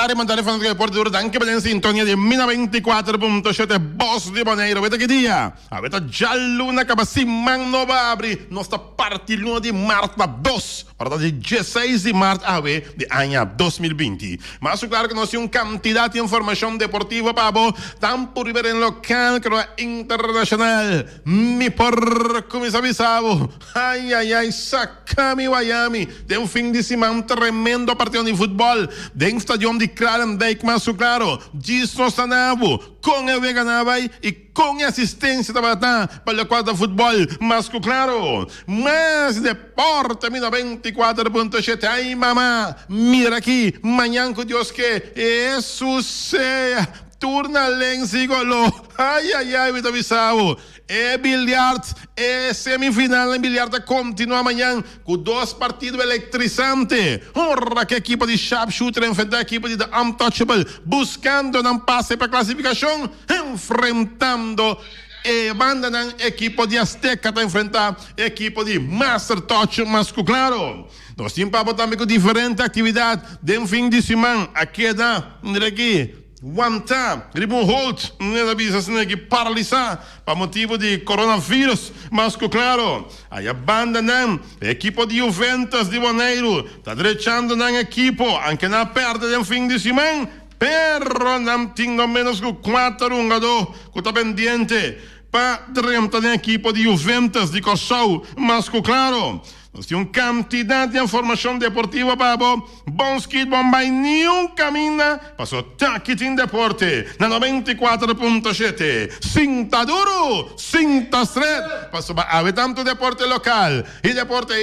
tardi, bon tardi fanatiko di deporte duro. Danki pa den sintonia di Mi 94.7 Bos di Boneiru. Weta ki dia? Awe ta djaluna kaba siman nobo a abri. Nos ta parti luna di mart na dos. Ora ta di dieseis di mart awe di aña 2020. Mas ku klaro ku nos tin un kantidat di informashon deportivo pa bo, tantu riba den lokal komo internashonal. Mi por kuminsá bisa bo, ay ay ay, saka mi wayami den fin di siman tremendo partido di futbòl den stadion di Kralendijk. Mas ku klaro, djis nos ta na bo kon e wega nan a bai i kon e asistensia tabata pa lokual ta futbòl. Mas ku klaro, mas deporte mi 94.7. Ay mama, mira aki, mañan ku Dios ke, Hesus sea. Tur na lensi golo. Ay ay ay mi ta bisa bo. E biljart, e semifinal na biljart ta kontinua mañan ku dos partido elektrisante. Ora ku ekipo di Sharpshooter enfrenta ekipo di The Untouchable buskando nan pase pa klasifikashon, enfrentando e bandanan ekipo di Azteca ta enfrenta ekipo di Master Touch mas ku klaro. Nos tin pa bo tambe ku diferente aktividat den fin di siman a keda reki. Wantá riba un hold, nan a bisa asina ki paralisá pa motibu di coronavirus. Mas ku klaro, aya banda nan, e ekipo di Juventus di Boneiru ta drechando nan ekipo, anke nan a pèrdè den fin di siman, pero nan tin no ménos ku kuater hungadó ku ta pendiente pa drenta den ekipo di Juventus di Kòrsou. Mas ku klaro. Nos tin un kantidat di informashon deportivo pa bo. Bon skit bon bai niun kaminda paso taki tin deporte na 94.7. Sinta duru, sinta stret pasobra awe tantu deporte lokal i deporte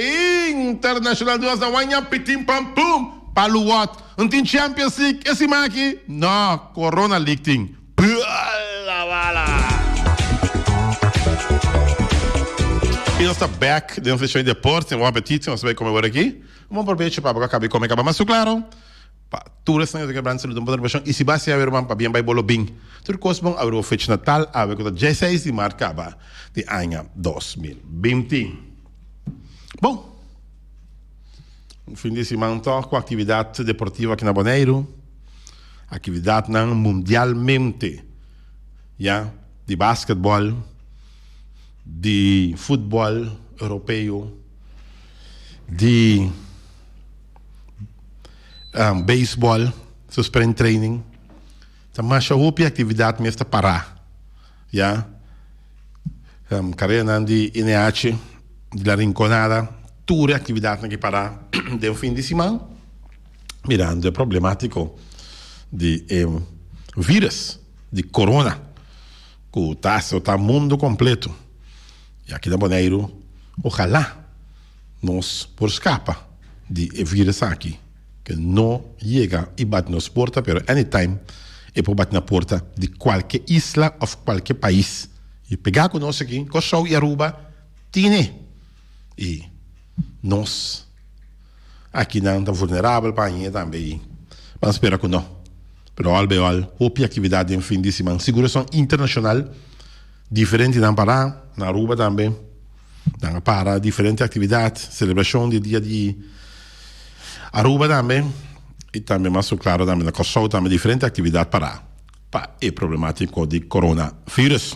internashonal duas na waña pitin pam pum palu wòt. Un tin Champions League e siman aki? No, Corona League tin. Bala bala! I nos ta back den nos seshon di deporte. Bon apetito, nos ta bai kome awor aki. Un bon probecho pa bo ku a kaba di kome kaba. Mas su klaro, pa tur esnan ku ta kere branda saludo un bon rebashon. I si bo a hasi awe ruman, pabien bai bo lo bin. Tur kos bon awe riba bo fecha natal, awe ku ta dieseis di mart kaba di aña 2020. Bon, un fin di siman tòg ku aktividat deportivo aki na Boneiru. Actividadnan mundialmente ya di basketball, di futbol europeo, di baseball, su spring training. Ta masha hopi actividad mes ta para ya. Carreranan di NH, di La Rinconada, tur e actividadnan ki para den fin di siman. Mirando e problematico di e virus di corona cu ta azota mundo completo y aki na Boneiru ojalá nos por scapa di e virus aki que no yega y bati nos porta pero anytime e por bati na porta di cualke isla of cualke pais y pega cu nos aki Corsou y Aruba tine y nos Aki nan ta vulnerabel pa hañ'é tambe i ban spera ku no. Pero al be al hopi aktividat den fin di siman. Sigur esun internashonal diferente nan pará, na Aruba tambe nan a para diferente aktividat, selebrashon di dia di Aruba tambe i tambe mas ku klaro tambe na Kòrsou tambe diferente aktividat pará pa e problemátiko di coronavirus.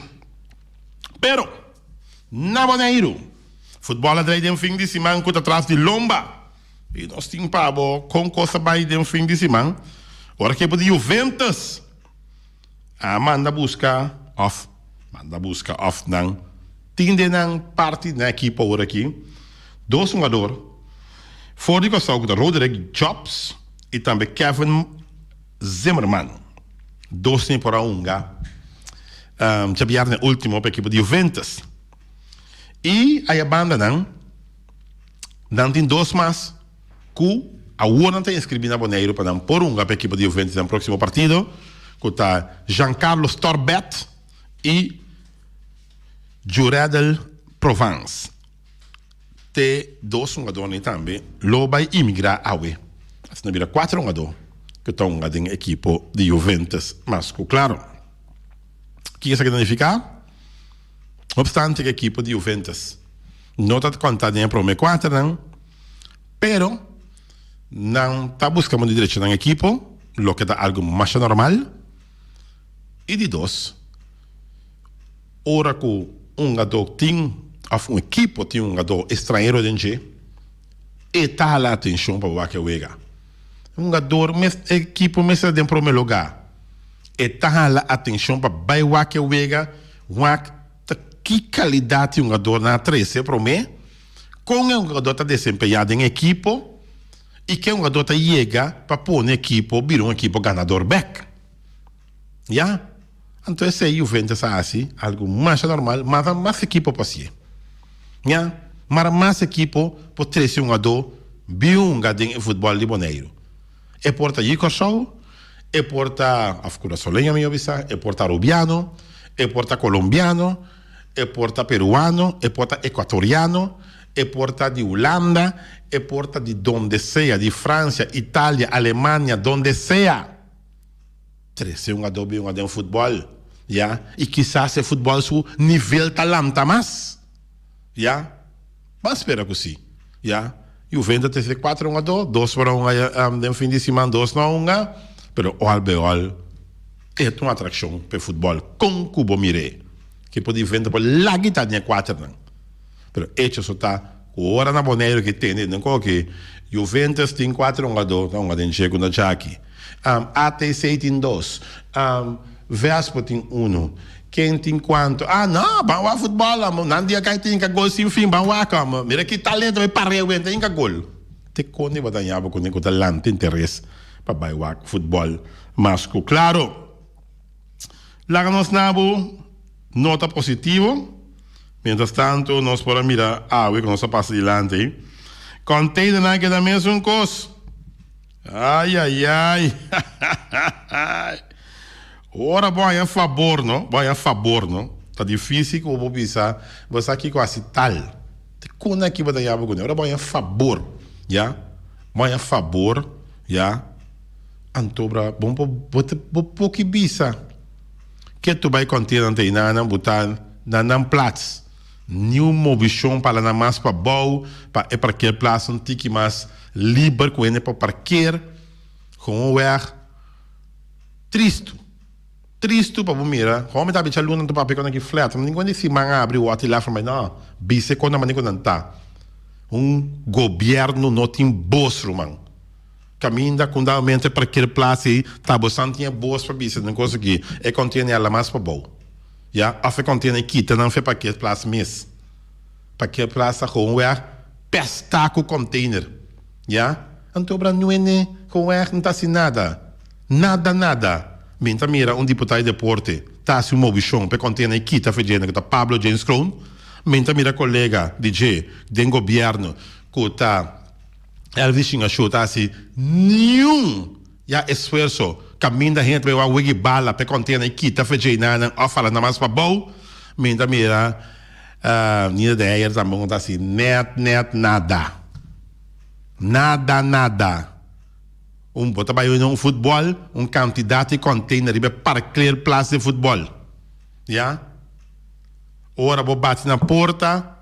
Pero na Boneiru. Futbòl a drei den fin di siman ku ta tras di lomba. I nos tin pa bo kon kos a bai den fin di siman. Ora ku e di Juventus a manda buska òf manda buska òf nan tin den nan parti den ekipo awor aki dos hungador for di Kòrsou ku ta Roderick Jobs i tambe Kevin Zimmerman. Dos tin por a hunga djabièrnè último pa ekipo di Juventus. I aya bandanan, nan tin dos mas ku awor nan ta inskribí na Boneiru pa nan por hunga pa ekipo di Juventus den próksimo partido, ku ta Jean-Carlos Torbet i Juredel Provence. Te dos hungadónan tambe lo bai imigrá awe. Asina bira kuater hungadó ku ta hunga den ekipo di Juventus mas ku klaro. Kiko esaki ta nifiká? No obstante ku ekipo di Juventus no ta konta den e prome kuaternan, pero nan ta buska moda di drecha nan ekipo. Loke ta algu masha normal. I di dos, ora ku un hungadó tin òf un ekipo tin un hungadó estranhero den dje, e ta hala atenshon pa wak e wega. E hungador mes, e ekipo mester ta den promé lugá. E ta hala atenshon pa bai wak e wega, wak ta ki kalidat e hungadornan a trese promé, kon e hungador ta desempeñá den e ekipo i ke hungador ta yega pa pone e ekipo bira un ekipo ganador bèk. Ya, anto esei Juventus a hasi algu masha normal, mara mas ekipo por hasié. Ya, mara mas ekipo por trese hungadó bin hunga den e futbòl di Boneiru. E por ta Kòrsou, e por ta, òf kurasoleño mi a bisa, e por ta arubiano, e por ta kolombiano, e por ta peruano, e por ta ekuatoriano, e por ta di Hulanda, e por ta di donde sea, di Fransia, Italia, Alemania, donde sea. Trese un adobe un aden futbòl, ya, i kisas e futbòl su nivel ta lanta mas, ya. Ban spera ku si, ya. Juventus a trese kuater hungadó, dos por a hunga den fin di siman, dos no a hunga, pero òl be òl e ta un atrakshon pa e futbòl kon ku bo mir'é. Ekipo di Juventus por laga ta den e kuaternan, pero echo so ta ku ora na Boneiru ki tende den koki Juventus tin kuater hungadó ta hunga den dje ku na djaki. ATC tin dos. Vespo tin uno. Ken tin cuanto? Ah no, ban wak futbol amo. Nan dia kai ta hinca gol sin fin, ban wak amo. Mira ki talento e pareu en ta hinca gol. Te con bo ta yaba cune cu ta lanta interes pa bay wak futbol mas cu claro. Laga nos na bo nota positivo. Mientras tanto nos por a mira awe cu nos a pasa dilanti. Containernan keda mesun cos. Ay ay ay Ora bo haña fabor no, bo haña fabor no, ta difícil ku bo bisa bo sa kiko hasi tal. Te kon aki bo ta yaba kuné. Ora bo haña fabor, ya, bo haña fabor, ya, anto bra bo por bo ta bo poki bisa ke tu bai kòntinan te inanan bo ta na nan plats. Niun movishon pa lana mas pabou pa e parkeerplaats un tiki mas liber ku hende por parkeer. Gewoonweg tristu. Tristu pa bo mira. Gewoon mi ta bicha luna ta papia ku nan ki flat. Ningun di siman a abri wòt i laf mei no. Bisa kon nan mane ku nan ta. Un gobièrnu no tin bos ruman. Kaminda ku un dado momento e parkeerplaats ei ta bo san tin e bos pa bisa den kos aki e kontiene a la mas pabou. Ya, of e container kita nan fe parkeerplaats mes. Parkeerplaats ta gewoonweg pestá ku container. Ya, anto obra nuene gewoonweg no ta hasi nada. Nada nada. Mi ta mira un diputado di deporte ta hasi un movishon pa e container kita fe dje ku ta Pablo James Kroon. Mi ta mira kolega di dje den gobierno ku ta Elvis Shingashu ta hasi niun Ya esfuerso kaminda hende ta bai wak wigi bala p'e kontena i kita fedjeinanan òf hala nan mas pabou, mi ta mira Nina de Heyer tambe ta hasi nèt nèt nada. Nada nada. Un bo ta bai na un futbòl un kantidat di kònteiner riba e parkleerplaats di futbòl. Ya. Ora bo bati na porta.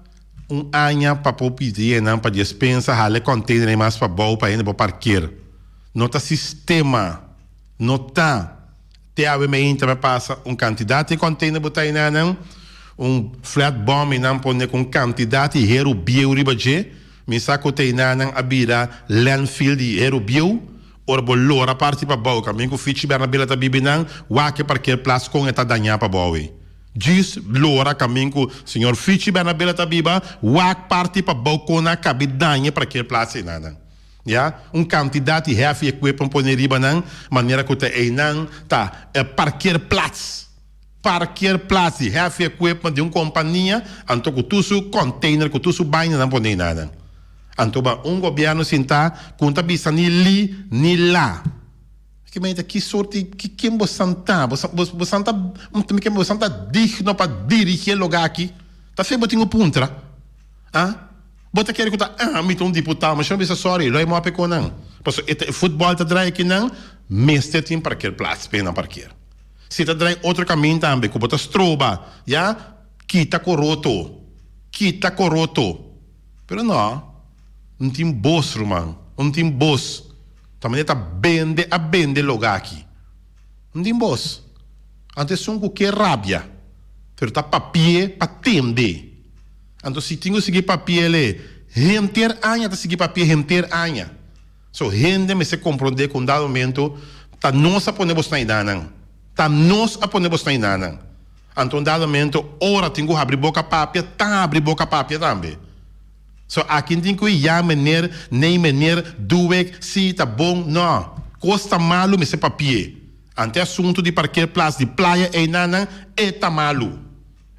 Un aña pa por pidi enan pa despensa hala e container ei mas pabou pa hende por parkeer. No ta sistema. No ta. Te awe meinta mi a pasa un cantidad di container bo ta enanan, un flat bom enan pone cu un cantidad di heru bieu riba dje. Mi sa cu ta enanan a bira landfill di heru bieu. Ora bo lora parti pabou caminda cu Fichi Bernabela ta bibi nan, wak e parkeerplaats con e ta daña pabou ei. Djis lora kamin ku señor Fichi Bernabela ta biba, wak parti pa bou kon a kabi daña parkeerplaats einanan. Ya, un kantidat di heavy equipment pone riba nan, manera ku ta einan ta e parkeerplaats. Parkeerplaats di heavy equipment di un kompania, anto ku tur su container, ku tur su bainanan pone einanan. Anto ba un gobièrnu sintá ku no ta bisa ni li ni la. Ki mei ta ki sorti ki ken bo san ta? Bo bo san ta mi ken bo san ta digno pa dirigi e loga aki? Ta fe bo tin ku puntra? Ah? Bo ta kere ku ta ah mi ta un diputado, mi bisa sorry, lo e moa pe konan. Paso e ta e futbòl ta drai akinan, mester tin parkeerplaats pa e nan parkeer. Si ta drai otro kamin tambe ku bo ta stroba, ya, kita koroto, kita koroto. Pero no, no tin bos ruman, no tin bos. Ta manera ta bende a bende loga aki. No tin bos. Anto esun ku ke rabia, pero ta papi'é pa tende. Anto si tin ku sigui papi'é le henter aña ta sigui papi'é henter aña. So hende mester komprondé ku un dado momento ta nos a pone bos na idanan. Ta nos a pone bos na idanan. Anto un dado momento ora tin ku habri boka papia ta habri boka papia tambe. So aki tin ku ya meneer, nee meneer, doe ik, si, ta bon, no. Kos ta malu mester papi'é. Ante asuntu di parkeerplaats di playa eynan e ta malu.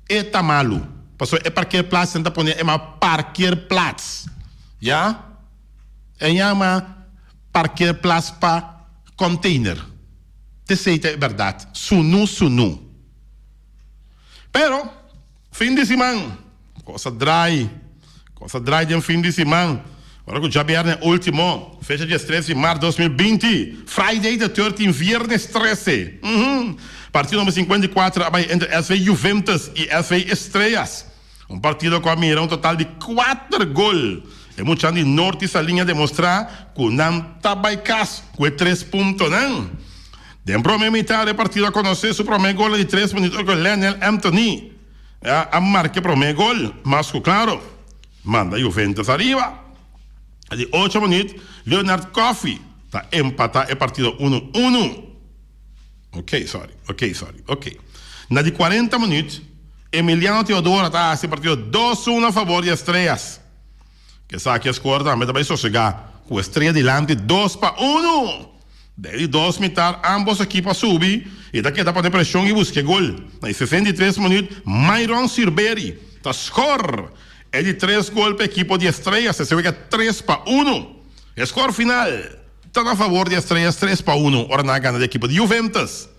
E ta malu. Pasobra e parkeerplaats nan ta pone e ma parkeerplaats. Ya? E yama parkeerplaats pa container. T'esey ta e bèrdat. Sunu sunu. Pero, fin di siman, kos a drai. Kos a drai den fin di siman. Ora ku djabièrnè último, fecha diestres di mart 2020, Friday the 13, viernes 13, uhum, partido number 54 a bai entre SV Juventus i SV Estrellas. Un partido ku a mira un total di kuater gol. E muchanan di Norte i Saliña demostrá ku nan ta bai kas ku e tres puntonan. Den promé mitar e partido a konosé su promé gol na di tres minuut ora ku Lennel Anthony a marka e promé gol. Mas ku klaro manda Juventus ariba. Na di ocho minuut Leonard Koffie ta empatá e partido unu unu. Ok sorry, ok sorry, ok. Na di 40 minuut, Emiliano Teodora ta hasi partido 2-1 na favor di Estrellas. Esaki a score tambe ta bay sosega cu Estrella dilanti 2-1. Den di dos mitar ambos ekipo a subi y ta keda pone presion y busca e gol. Na di 63 minuut, Myron Sirbery ta score e di tres gol pa ekipo di Estrellas. Esaki wega 3-1. E score final Ta na favor di Estrellas 3-1 ora nan a gana di ekipo di Juventus.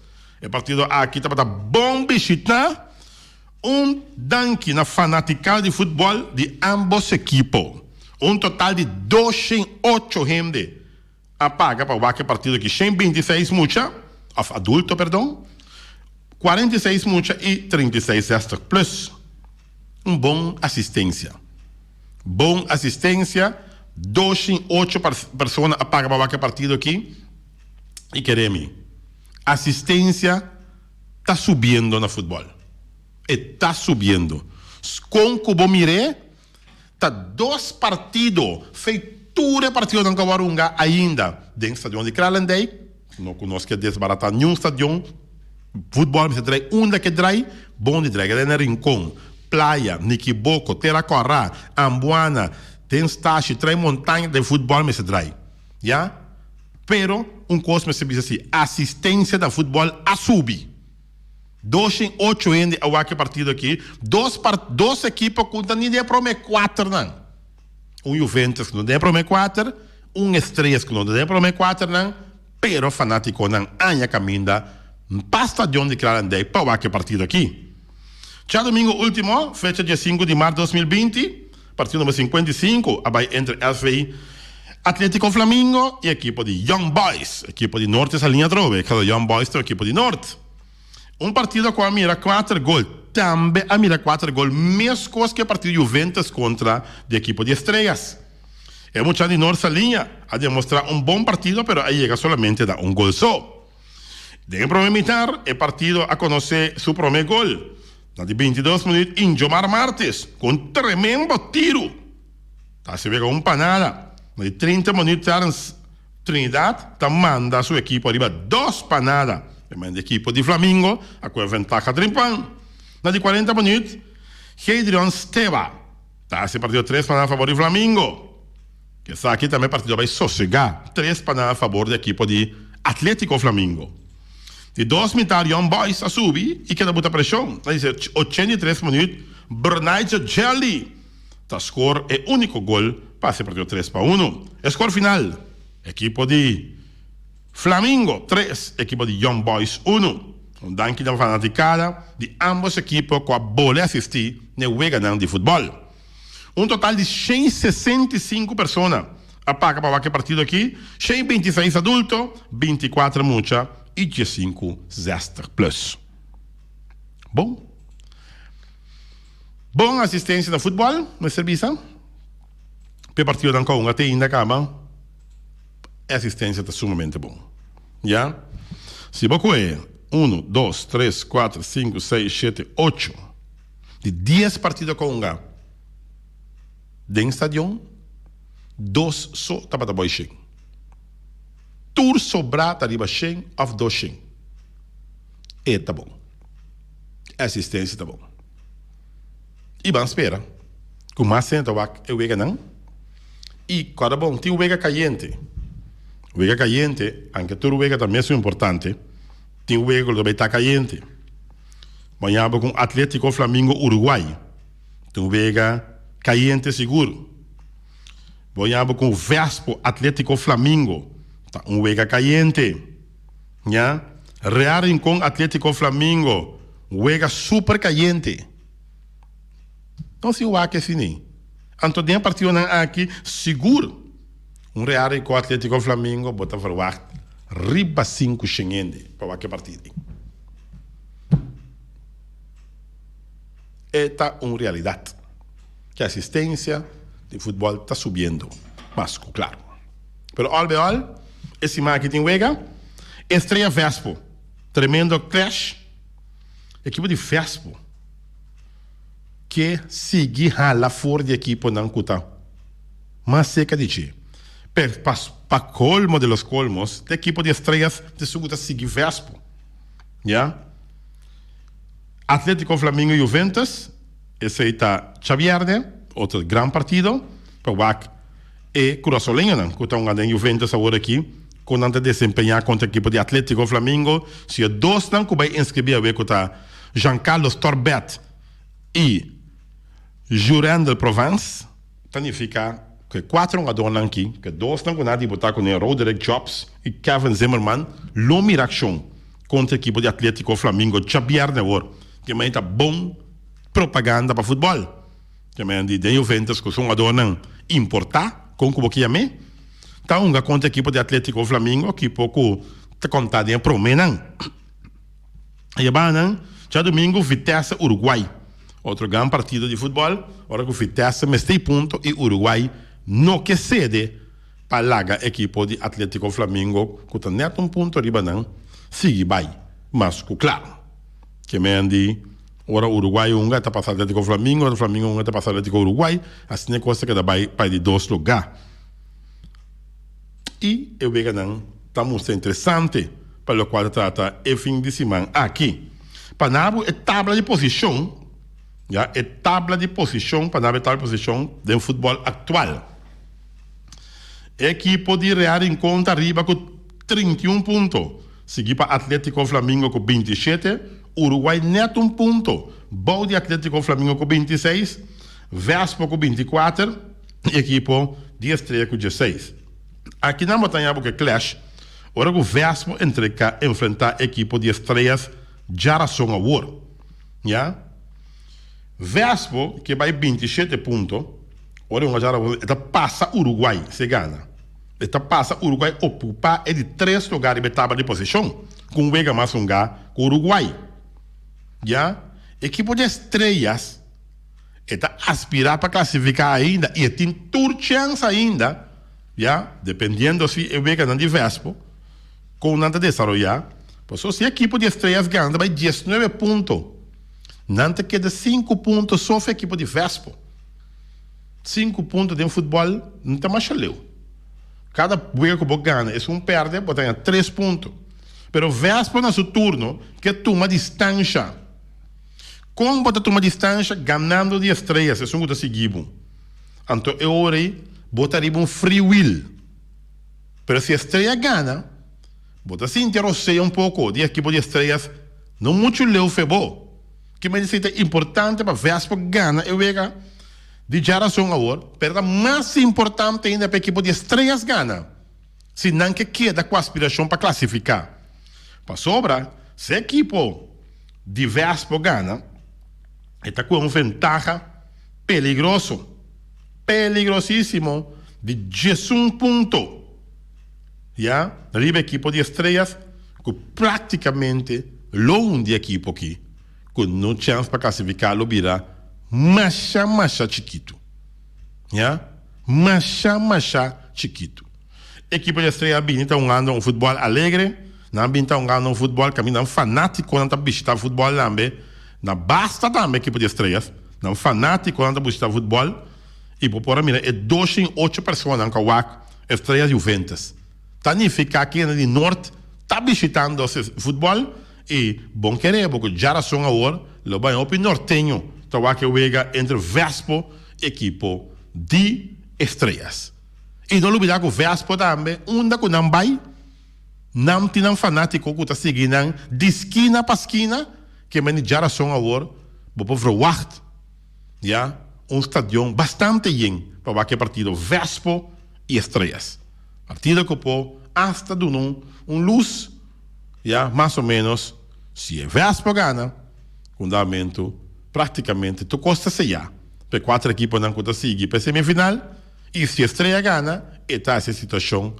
E partido aki tabata bon bishitá. Un danki na fanatikada di futbòl di ambos ekipo. Un total di 208 hende a paga pa wak e partido aki, 126 mucha, òf adulto perdon, 46 mucha i 36 zestig plus. Un bon asistensia. Bon asistencia, 208 persona a paga pa wak e partido aki y kere mi, asistencia ta subiendo na futbol. E ta subiendo. Con cu bo mir'e, ta dos partido fei tur e partidonan cu a wor hunga ainda den stadion di Kralendijk, no cu nos ke desbarata niun stadion. Futbòl mester drai unda ke drai, bon di drai. Keda na Rincon, Playa, Nikiboko, Tera Kòrá, Ambuana, den Stashi, Trai Montaña, den futbòl mester drai. Ya. Pero un kos mester bisa si, asistensia na futbòl a subi. 208 hende a wak e partido aki, dos par dos ekipo ku ta ni den e promé kuaternan. Un Juventus ku no den e promé kuater, un Estrellas ku no ta den e promé kuaternan. Pero fanaticonan aña caminda pa stadion di Kralendijk pa wak e partido aki. Djadomingo ultimo, fecha diesinku di mart 2020, partido number 55 a bai entre SV Atletico Flamingo y ekipo di Young Boys, ekipo di Noord esa liña atrobe, kada Young Boys ta un ekipo di Noord. Un partido cu a mira cuater gol, tambe a mira cuater gol mescos cu e partido Juventus contra di ekipo di Estrellas. E mucha di Nor Saliña a demostrá un bon partido pero a yega solamente na un gol so. Den e prome mitar e partido a konosé su prome gol. Na di 22 minuut Injomar Martes ku un tremendo tiru ta hasi wega un panada. Na di 30 minuut Terence Trinidad ta manda su ekipo ariba dos panada. E manda ekipo di Flamingo a kohe ventaha trimpan. Na di 40 minuut Gedrion Steba. Ta hasi partido tres pa nan a fabor di Flamingo. Esaki tambe partido a bai sosega tres pa nan a fabor di ekipo di Atletico Flamingo. Di dos mitar Young Boys a subi y keda buta presion. Na di 83 minuut Bernaitje Jelly ta score e unico gol pa hasi partido tres pa uno. E score final, ekipo di. Flamingo tres, ekipo di Young Boys unu. Un danki na fanaticada di ambos ekipo cu a bole asisti n'e weganan di futbol. Un total di 165 persona a paga pa wak e partido aki, 126 adulto, 24 mucha y 15 zestig plus. Bon. Bon asistencia na futbol, mester bisa. P'e partidonan cu a hunga te ainda caba. E asistencia ta sumamente bon. Ya. Si bo koe unu, dos, tres, kuater, sinku, seis, shete, ocho di dies partido ku a hunga den stadion, dos so tabata boi shen. Tur sobrá ta riba shen òf dos shen. E ta bon. E asistencia ta bon. I ban spera ku mas hende ta wak e weganan. I kòrda bon, tin wega kayente. Wega kayente, anke tur wega ta mesun importante, tin wega ku lo ta bai ta kayente. Mañana bo ku Atletico Flamingo Uruguay, ta un wega kayente sigur. Bo ña bo ku Vespo Atletico Flamingo, ta un wega kayente. Ña, Real Rincon Atletico Flamingo, wega super kayente. No si wak esini. Anto den e partidonan aki sigur un Real Rincon Atletico Flamingo bo ta verwagt riba sinku shen hende pa wak e partido ei. E ta un realidat ke asistencia di futbol ta subiendo mas ku klaro. Pero al bij al e siman aki tin wega Estrella Vespo tremendo clash. Ekipo di Vespo ke sigui hala for di ekiponan ku ta mas serka di dje. Per pa kolmo de los kolmos, e ekipo di Estrellas ta esun ku ta sigui Vespo. Ya. Atletico Flamingo Juventus, esei ta djabièrnè, otro gran partido pa wak e kurasoleñonan ku ta hunga den Juventus awor aki, kon nan ta desempeñá kontra ekipo di Atletico Flamingo. Si e dosnan ku bai inskribí awe ku ta Jean Carlos Torbet i Jurendel Provence, ta nifiká ku e kuater hungadónan aki, ku e dosnan ku nan a debutá kuné, Roderick Jobs i Kevin Zimmerman, lo mira akshon kontra ekipo di Atletico Flamingo djabièrnè awor. Ke mei ta bon propaganda pa futbòl. Ke mei di den Juventus ku su hungadónan importá, kon ku bo ke yam'é, ta hunga kontra ekipo di Atletico Flamingo, ekipo ku ta kontá den e proménan. Ayabana, djadumingu Vitesse Uruguay, otro gran partido di futbòl, ora ku Vitesse mester i punto i Uruguay no ke sede pa laga ekipo di Atletico Flamingo ku ta nèt un punto riba nan sigui bai mas ku klaro. Ke men di ora Uruguay hunga e ta pasa Atletico Flamingo, ora Flamingo hunga e ta pasa Atletico Uruguay, asina e kos ta keda bai pa e di dos lugá. I e weganan ta mustra interesante pa lokual ta trata e fin di siman aki. Pa nabu e tabla di posishon, ya, e tabla di posishon, pa nabu e tabla di posishon den futbòl aktual. E ekipo di Real Rincon ta riba ku 31 punto, sigui pa Atletico Flamingo ku 27, Uruguay nèt un punto bou di Atletico Flamingo ku 26, Vespo ku 24 i ekipo di Estrella ku 16. Akinan bo ta haña bo ku e clash ora ku Vespo entreka enfrentá ekipo di Estrellas djarason awor. Ya. Vespo ke bai 27 punto, ora e hunga djarason e ta pasa Uruguay si e gana. E ta pasa Uruguay okupá e di tres lugar riba e tabla di posishon ku un wega mas hungá ku Uruguay. Ya. Ekipo di Estrellas. E ta aspirá pa klasifiká ainda i e tin tur chèns ainda, ya, dependiendo si e weganan di Vespo kon nan ta desaroyá. Pasobra si ekipo di Estrellas gana ta bai diesnuebe punto, nan ta keda sinku punto so for ekipo di Vespo. Sinku punto den futbòl no ta masha leu. Kada wega ku bo gana esun pèrdè bo ta gana tres punto. Pero Vespo na su turno ke tuma distansha. Kon bo ta tuma distansha ganando di estrellas esun ku ta sigui bo? Anto e ora ei bo ta riba un free will. Pero si estrella gana, bo ta sinti rosea un poko di ekipo di estrellas no muchu leu fe bo. Ke mester esei ta importante pa Vespo gana e wega di djarason awor, pero ta mas importante ainda pa ekipo di estrellas gana si nan ke keda ku aspirashon pa klasifiká. Pasobra si ekipo di Vespo gana, e ta kue un ventaha peligroso, peligrosísimo di diesun punto ya riba ekipo di Estrellas ku práktikamente lo un di ekipo aki ku no chèns pa klasifiká lo bira masha masha chikitu ya masha masha chikitu. Ekipo di Estrella a bini ta hungando un futbòl alegre, nan a bini ta hungando un futbòl kaminda nan fanátikonan ta bishitá futbòl tambe, na basta tambe ekipo di Estrellas, nan fanátikonan ta bishitá futbòl i bo por a mira e doshen ocho personanan ku a wak Estrellas Juventus. Ta nifiká ku hende di Noord ta bishitando futbòl i bon kere bo ku djarason awor lo bai hopi norteño ta wak e wega entre Vespo ekipo di Estrellas. I no lubidá ku Vespo tambe, unda ku nan bai, nan tin nan fanátiko ku ta sigui nan di skina pa skina, ke meni djarason awor bo por verwagt ya un stadion bastante yen pa wak e partido Vespo i Estrellas. Partido ku por asta duna un lus ya mas o ménos si e Vespo gana, kundamentu práktikamente tur kos ta seyá pa e kuater ekiponan ku ta sigui pa e semifinal. I si Estrella gana, e ta hasi e situashon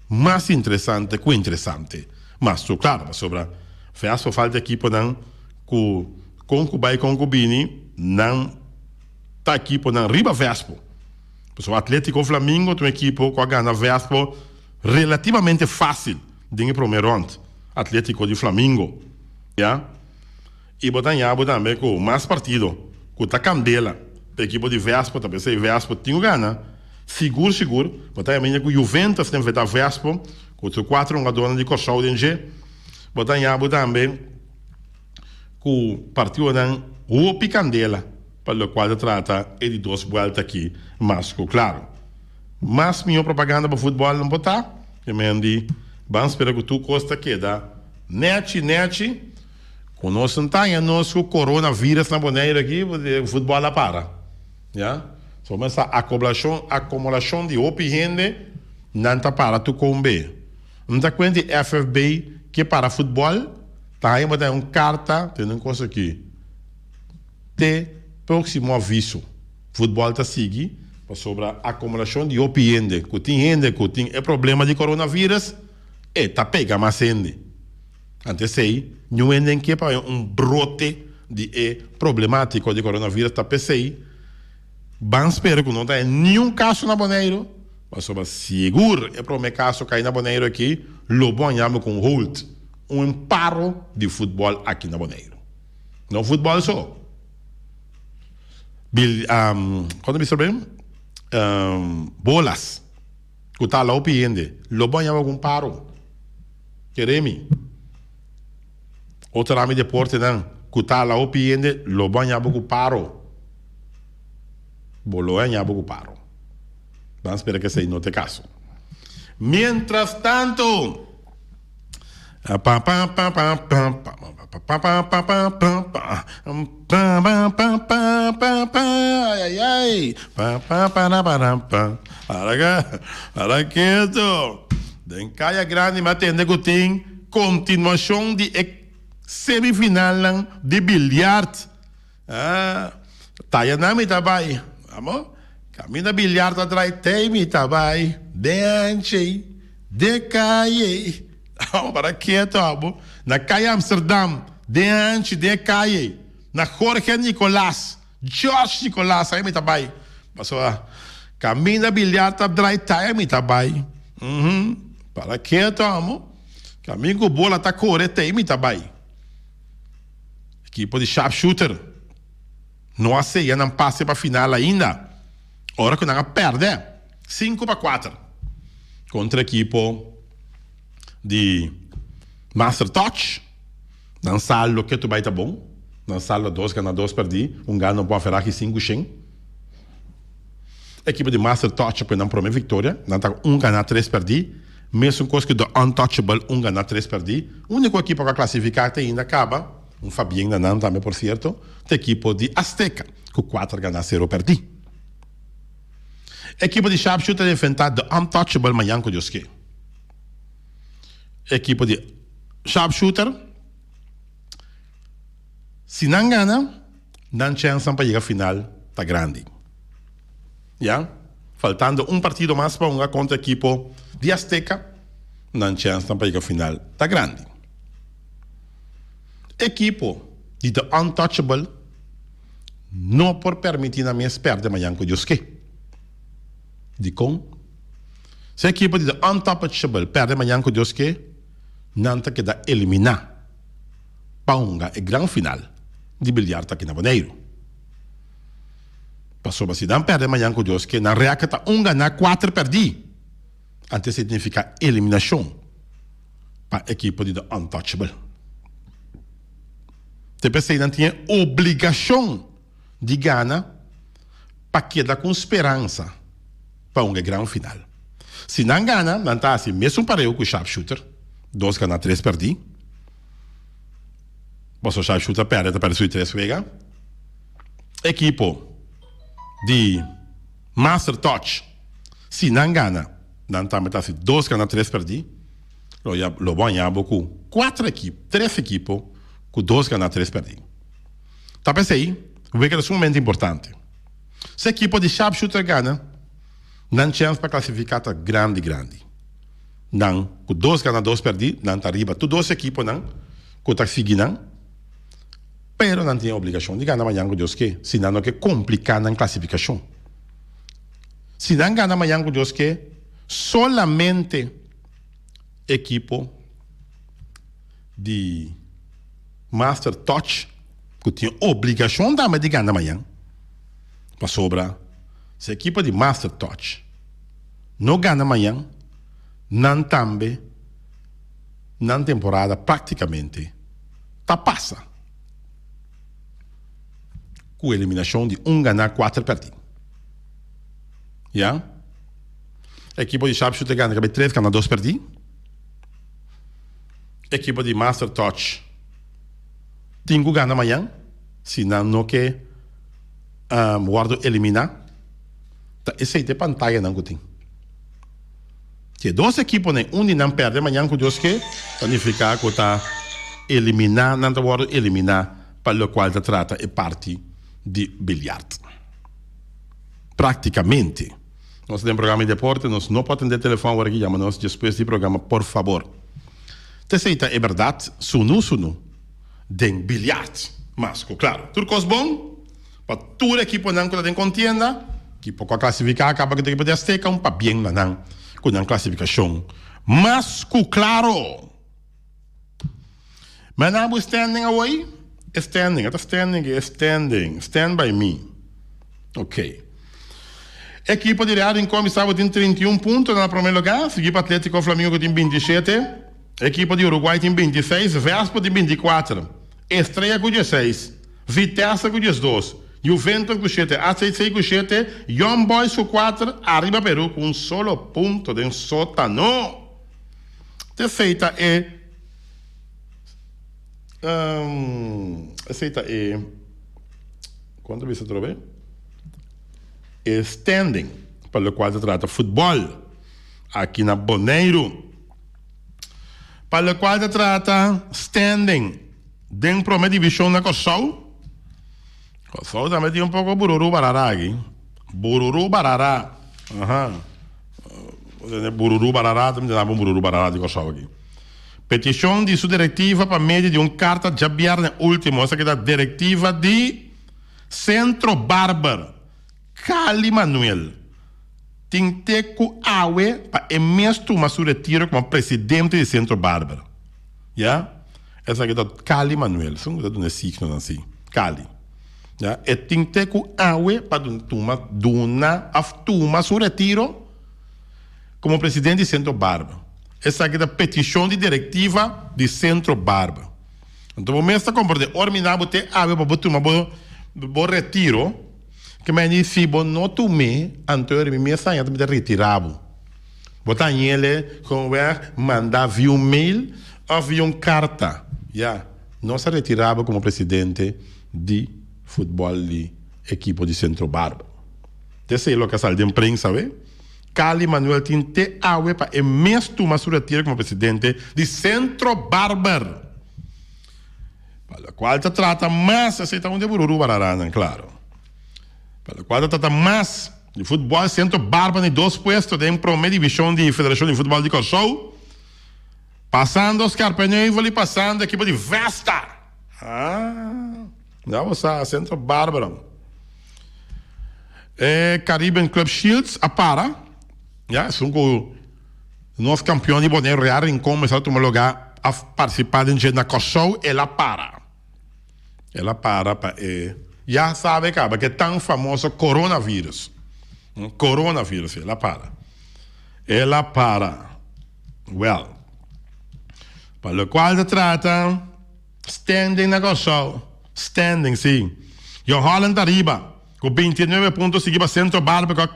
mas interesante ku interesante. Mas tur klaro, pasobra Fiasco falta ekiponan ku kon ku bai kon ku bini, nan ta ekiponan riba Vespo. Pasobra Atletico Flamingo ta un ekipo ku a gana Vespo relativamente fásil den e promé rònt, Atletico di Flamingo, ya. I bo ta haña bo tambe ku mas partido ku ta kandela pa ekipo di Vespo ta p'esei Vespo tin ku gana sigur sigur. Bo ta haña ku Juventus ta enfrentá Vespo ku su kuater hungadónan di Kòrsou den dje. Bo ta haña bo tambe ku partidonan hopi kandela pa lokual ta trata e di dos buèlta aki mas ku klaro. Mas mihó propaganda pa futbòl no por ta, ke men di ban spera ku tur kos ta keda nèchi nèchi. Ku nos no ta haña nos ku corona virus na Boneiru aki, futbòl a para. Ya. So mester akoblashon, akomolashon di hopi hende, nan ta para tur kon be. N ta kuenta di FFB ke para futbòl, ta haña bo ta haña un karta, tende un kos aki, te próksimo aviso. Futbòl ta sigui, pasobra akomolashon di hopi hende, ku tin hende ku tin e problema di corona virus, e ta pega mas hende. Ante esei, niun hende ke pa un brote di e problemátiko di coronavirus ta p'esei ban spera ku no ta niun kaso na Boneiru, pasobra sigur e promé kaso kai na Boneiru aki lo bo haña bo ku un hold, un paro di futbòl aki na Boneiru. No futbòl so. Bil, kon ta bisa ben? Bolas. Ku ta ala hopi hende lo bo haña algun paro. Kere mi. Otro rami deportenan ku ta ala hopi hende lo bo haña bo ku paro. Bo lo haña bo ku paro. Ban spera ku esei no ta e kaso. Mientras tanto. Den Kaya Grandi mi a tende ku tin kontinuashon di e semifinalnan di bilyart. Taya nan mi ta bai. Amo? Kaminda bilyart ta drai tei mi ta bai. Den anchei, den kaye. Amo para keto abo. Na Kaya Amsterdam, den anchi, den kaye. Na Jorge Nicolaas, George Nicolaas, ai mi ta bai. Pasobra kaminda bilyart ta drai taya mi ta bai. Uhum. Para keto amo. Kaminda ku bola ta kore tei mi ta bai. Ekipo di Sharpshooter no a seya nan pase pa final ainda ora ku nan a pèrdè 5-4 kontra ekipo di Master Touch. Nan saldo ketu bai ta bon, nan saldo dos gana dos pèrdí, un gana un por aferá ki sinku shen. Ekipo di Master Touch a pone nan prome viktoria, nan ta un gana tres pèrdí. Mesun kos ku The Untouchable, un ganá tres pèrdí. Úniko ekipo ku a klasifiká te ainda kaba, un fabien na nan tambe por sierto, ta ekipo di Azteca ku kuater ganá sero pèrdí. Ekipo di Sharpshooter ta enfrentá The Untouchable mañan ku Dios ke. Ekipo di Sharpshooter, si nan gana, nan chènsnan pa yega final ta grandi. Ya, faltando un partido mas pa hunga kontra ekipo di Azteca, nan chènsnan pa yega final ta grandi. Ekipo di The Untouchable no por permití nan mes pèrdè mañan ku Dios ke. Dikon? Si ekipo di The Untouchable pèrdè mañan ku Dios ke, nan ta keda eliminá pa hunga e gran final di biljart aki na Boneiru. Pasobra si nan pèrdè mañan ku Dios ke, nan rèkòrt ta un ganá kuater pèrdí. Anto esei ta nifiká eliminashon pa ekipo di The Untouchable. Te p'esei nan tin e obligashon di gana pa keda ku un speransa pa un e gran final. Si nan gana, nan ta hasi mesun pareu ku Sharpshooter, dos gana tres pèrdí. Pasobra Sharpshooter pèrdè ta pèrdè su di tres wega. Ekipo di Master Touch, si nan gana, nan tambe ta hasi dos gana tres pèrdí. Lo ya lo bo haña bo ku kuater ekip, tres ekipo ku dos gana tres pèrdí. Ta p'esei, wega ta sumamente importante. Si ekipo di Sharpshooter gana, nan chèns pa klasifiká ta grandi grandi. Nan ku dos gana dos pèrdí, nan ta riba tur dos ekiponan ku ta sigui nan, pero nan tin e obligashon di gana mañan ku Dios ke, si nan no ke kompliká nan klasifikashon. Si nan gana mañan ku Dios ke, solamente ekipo di Master Touch ku tin obligashon tambe di gana mañan, pasobra si ekipo di Master Touch no gana mañan, nan tambe nan temporada praktikamente ta pasa ku eliminashon di un ganá kuater pèrdí. Ya. Ekipo di Sharpshooter gana kabe tres gana dos pèrdí. Ekipo di Master Touch tin ku gana mañan si nan no ke wòrdu eliminá. Ta esei ta e pantayanan ku tin. Si e dos ekiponan un di nan pèrdè mañan ku Dios ke, ta nifiká ku ta eliminá nan ta wòrdu eliminá pa lokual ta trata e parti di biljart. Praktikamente. Nos ta den programa di deporte, nos no por atendé telefòn awor aki, yama nos despues di programa por fabor. Ta esei ta e bèrdat sunu sunu den biljart. Mas ku klaro. Tur kos bon pa tur ekiponan ku ta den kontienda. Ekipo ku a klasifiká kaba ku ta ekipo di Azteca un pabien na nan ku nan klasifikashon. Mas ku klaro. Mijn naam is standing away. Standing, het is standing, is standing. Stand by me. Ok. Equipo di Real Rincon Bissau tin 31 punto na primer lugar, sigui pa Atletico Flamingo ku tin 27. Equipo di Uruguay tin 26, Vespo tin 24, Estrella ku 16, Vitesse ku 12, Juventus ku 7, ACC ku 7, Young Boys ku 4, Arriba Peru ku un solo punto den sotano. Esei ta e esei ta e kon ta bisa atrobe e standing pa lokual ta trata futbòl aki na Boneiru. Pa lokual ta trata standing den prome divishon na Kòrsou, Kòrsou tambe tin un poko bururu barara aki. Bururu barara aha. Bururu barara ta mi ta un bururu barara di Kòrsou aki. Petishon di su direktiva pa medio di un karta djabièrnè último. Esaki ta direktiva di Sentro Barber Cali Manuel tin te ku awe pa e mes tuma su retiro komo presidente di Sentro Barber. Ya. Esaki ta Cali Manuel. Esun ku ta duna e signonan si. Cali. Ya, e tin te ku awe pa tuma duna of tuma su retiro komo presidente di Sentro Barba. Esaki ta petishon di direktiva di Sentro Barba. Anto bo mes ta komprende ora mi na bo te awe pa bo tuma bo bo retiro, ke meni si bo no tum'é anto ora mi mes haña ta mi ta retira bo. Bo ta hañ'ele gewoonweg manda via un mail of via un karta. Ya, nos a retira bo komo presidente di futbol di ekipo di Centro Barba. Ta esei loke a sali den prensa awe. Cali Manuel tin te awe pa e mes tuma su retiro komo presidente di Centro Barber. Pa lokual ta trata mas, esei ta un di e bururu bararanan, klaro. Pa lokual ta trata mas di futbol, Centro Barber na e dos puesto den prome divishon di Federashon di Futbol di Kòrsou, pasando Scherpenheuvel i pasando ekipo di Vesta. Ah, ya bo sa, Centro Barbara. E Caribbean Club Shields a para. Ya, esun ku. Nos kampion di Boneiru Real Rincon mester a tuma lugá a partisipá den dje na Kòrsou el a para. El a para pa e ya sabe kaba ke tan famoso coronavirus. Coronavirus el a para. El a para. Well, pa lokual ta trata standing na Kòrsou, standing si. Jong Holland ta riba ku 29 punto sigui pa Centro Barber ku a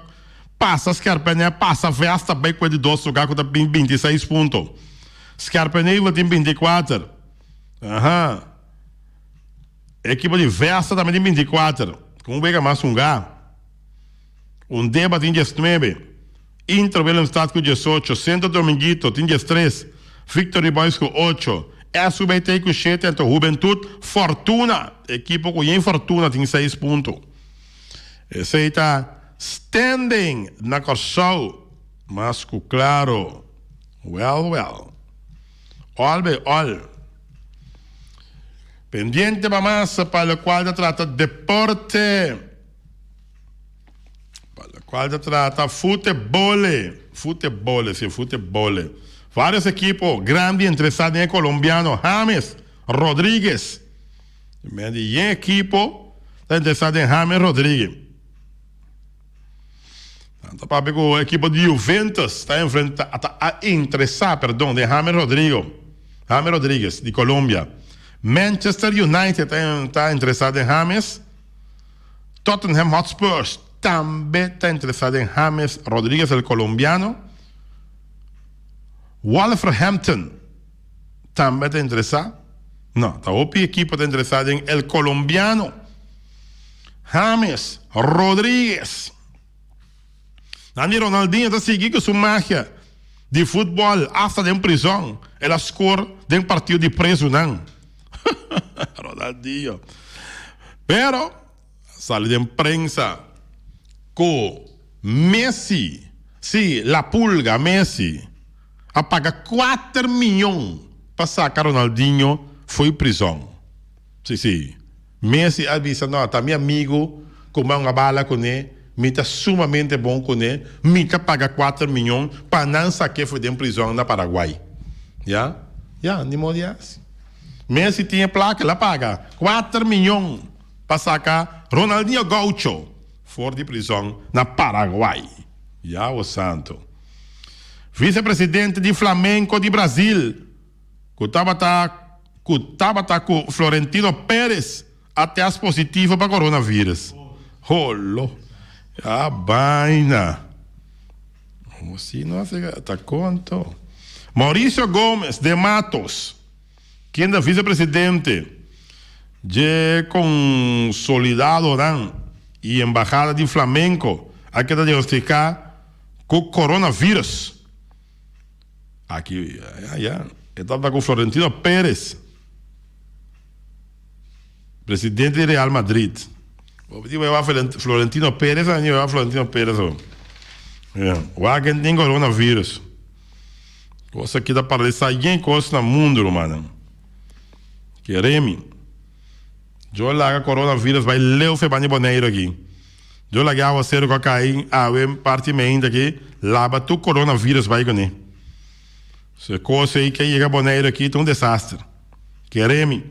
pasa Scherpenheuvel pasa Vesta bai ku e di dos lugar ku ta bin 26 punto. Scherpenheuvel tin 24. Aha. Ekipo di Vesta tambe tin 24 ku un wega mas hungá. Undeba tin 19. Inter Willemstad ku 18, Centro Dominguito tin 13, Victory Boys ku 8, SUBT ku 7 anto Hubentud Fortuna, ekipo ku yen fortuna tin 6 punto. Esei ta standing na Kòrsou mas ku klaro. Well well. All by all. Pendiente pa mas pa lokual ta trata deporte. Pa lokual ta trata futebole, futebole, si futebole. Varios ekipo grandi interesá den e kolombiano James Rodriguez. Men di yen ekipo ta interesá den James Rodriguez. Nan ta papia ku ekipo di Juventus ta enfrenta, ta a interesá, perdon, den James Rodrigo, James Rodriguez di Colombia. Manchester United ta ta interesá den James. Tottenham Hotspurs tambe ta interesá den James Rodriguez el colombiano. Wolverhampton tambe ta interesá. No, ta hopi ekipo ta interesá den el colombiano James Rodriguez. Nan di Ronaldinho ta sigui ku su magia di futbòl asta den prizòn. El a skor den partido di prezunan. Ronaldinho. Pero a sali den prensa ku Messi, si, la pulga Messi, a paga kuater miyon pa saka Ronaldinho fo'i prizòn. Si, si. Messi a bisa, No, ta mi amigu ku mi a hunga bala kuné, mi ta sumamente bon kuné, mi ta paga kuater miyon pa nan sak'é for den prizòn na Paraguay. Ya, ya, ni modo di hasi. Messi tin e plaka, el a paga kuater miyon pa saka Ronaldinho Gaucho for di prizòn na Paraguay. Ya, o santo. Visepresidente di Flamengo di Brazil, ku tabata ku tabata ku Florentino Perez a test positivo pa coronavirus. Holo. Ya baina. Si no hace ta conto. Mauricio Gomes de Matos, quien ta vicepresidente dje consolidadonan y embahada di Flamenco a keda diagnostica cu coronavirus. Aki, ya, ya. E tabata ku Florentino Perez, presidente di Real Madrid. Bo di wea Florentino Perez, a wea Florentino Perez. Ya, wak ken tin coronavirus. Kos aki ta paralisa yen kos na mundo, rumannan. Keremi. Yo laga coronavirus bai leu fe bani Boneiru aki. Yo laga e awaseru ku a kai awe parti meinta aki laba tur coronavirus bai kuné. So e kos ei ke yega Boneiru aki ta un desaster. Kere mi.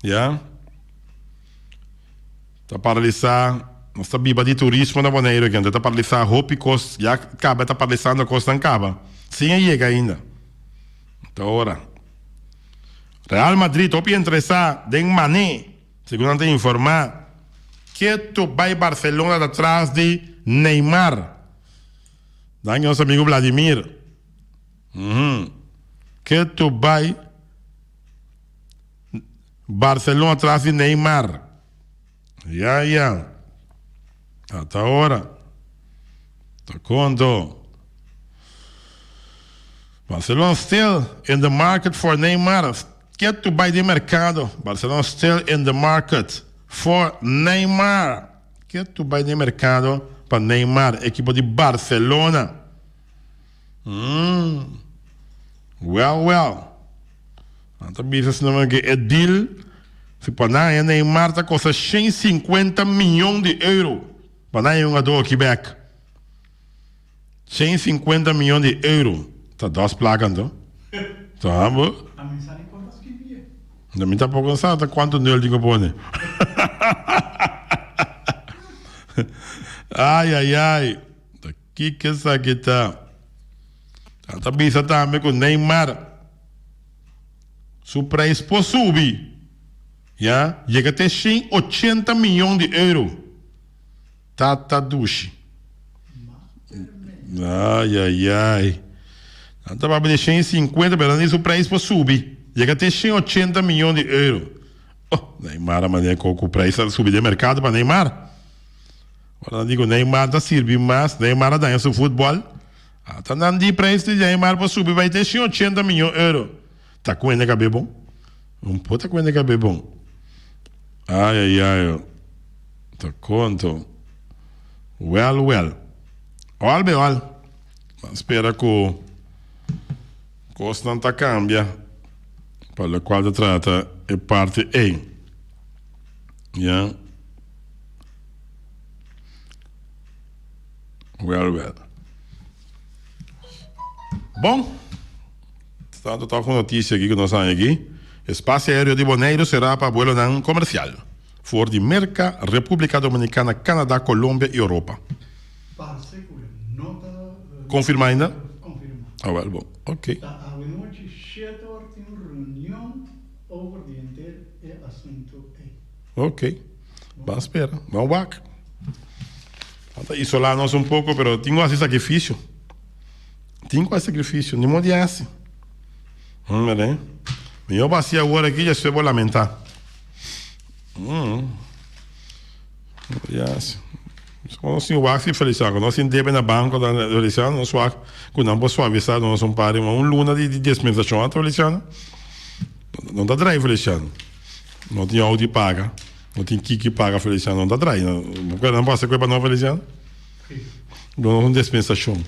Ya. Ta paralisa, nos ta biba di turismo na Boneiru aki, anto ta paralisa hopi kos, ya kaba ta paralisando kosnan kaba sin e yega ainda. Ta ora. Real Madrid hopi interesá den Mané, segun nan ta informá. Ketu bai Barcelona ta tras di Neymar. Danki nos amigo Vladimir. Ketu bai Barcelona tras di Neymar. Ya ya. Ata ora. Ta konto. Barcelona still in the market for Neymar. Ketu bai den merkado. Barcelona still in the market for Neymar. Ketu bai den merkado pa Neymar, ekipo di Barcelona. Mm. Well, well. Nan ta bisa asina ke e deal si pa nan haña Neymar ta kosta 150 miyon di euro pa nan haña un hungador aki bek. 150 miyon di euro ta dos plaka anto. Ta bo. Ami sa ni kon ta skibi e. No, mi tampoco sa ta cuanto nul tin cu pone. Ay ay ay. Ta kiko esaki ta? Nan ta bisa tambe cu Neymar su prijs por subi, ya, yega te 180 miyon di euro. Tata dushi. Ay ay ay. Nan ta papia di 150 pero nan di su prijs por subi. Yega te 180 miyon di euro. Oh, Neymar a manera cu cu prijs a subi den mercado pa Neymar. Ora nan di cu Neymar ta sirbi mas, Neymar a daña su futbol. Ata nan di prijs di Neymar por subi bay te 180 miyon euro. Ta cu hende cabe bon? Un por ta cu hende cabe bon. Ay ay ay. Ta conto. Wel wel. Al be al. Ban spera cu cosnan ta cambia pa locual ta trata e parti ey. Ya. Wel wel. Bon. Tanto ta un noticia aki cu nos haña aki. Espacio aereo di Boneiru será pa buelonan comercial for di Merca, Republica Dominicana, Canada, Colombia y Europa. Parce cu e no ta Confirma ainda? Confirma. Ah wel bon, ok. Ta awenochi shete or tin un reunion over di henter e asunto ey. Ok, ban spera, ban wak. Nan ta isola nos un poco pero tin cu haci sacrificio. Tin cu haci sacrificio, ni modo di haci. Mira, mihor bo haci awor aki despues bo lamenta. Yes. Nos tin wak si Feliciano, nos tin debe na banco ta Feliciano, nos wak cu nan por suavisa nos un par di un luna di dispensacion ata Feliciano. No ta drai Feliciano. No tin auto di paga, no tin kiki paga Feliciano, no ta drai. Nan por haci cu e pa no Feliciano? Nos un dispensacion.